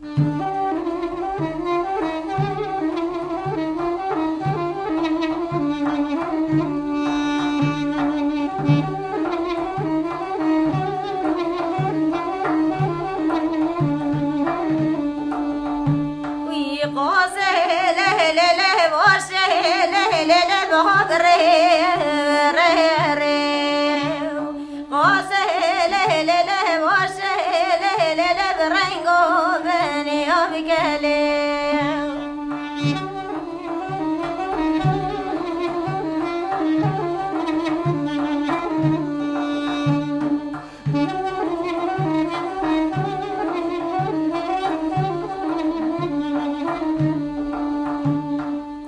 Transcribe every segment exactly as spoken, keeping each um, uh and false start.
Wî qozê lê lê lê boşê lê lê lê bi hadirê rê rê. Qozê lê lê lê boşê lê lê lê bi rengo binî ya bi gelê.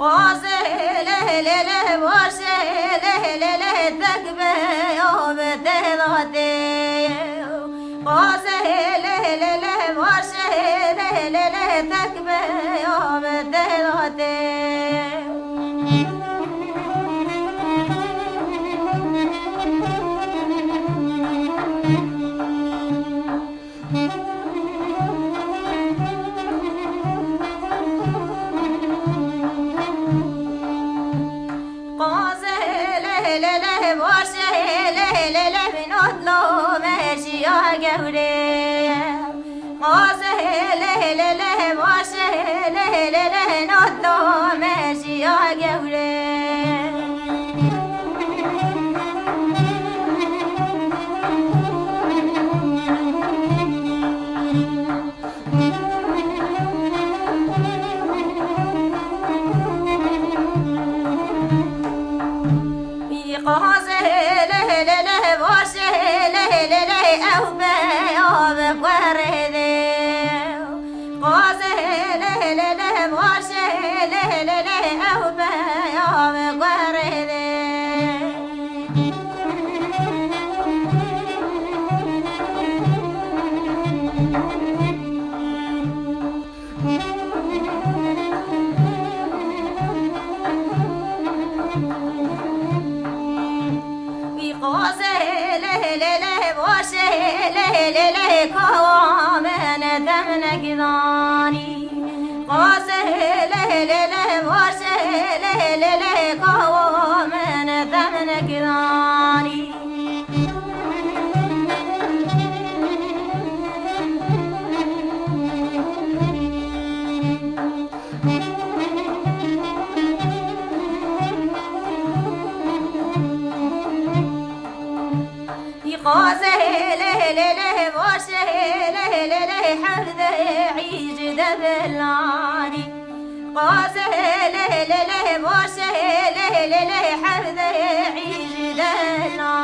Qozê lê lê lê boşê lê lê lê tek be o be te do te. Qozê lê lê lê boşê lê lê lê tek be o be te do te. Qozê lê lê lê boşê lê lê lê binot lo meşiya gewrê. Qozê lê lê lê boşê lê lê lê not lo meşiya gewrê. Qozê lê lê lê boşê lê lê lê ew be o be guerê de. Qozê lê lê lê boşê lê lê lê ew be o be guerê de. Wî qozê lê lê lê boşê lê lê lê kowa min demnek danî. Qozê lê lê lê boşê lê lê lê kowa min demnek danî. Qozê lê lê lê boşê lê lê lê hevdê îc de bilanî. Qozê lê lê lê boşê lê lê lê hevdê îc de bilanî.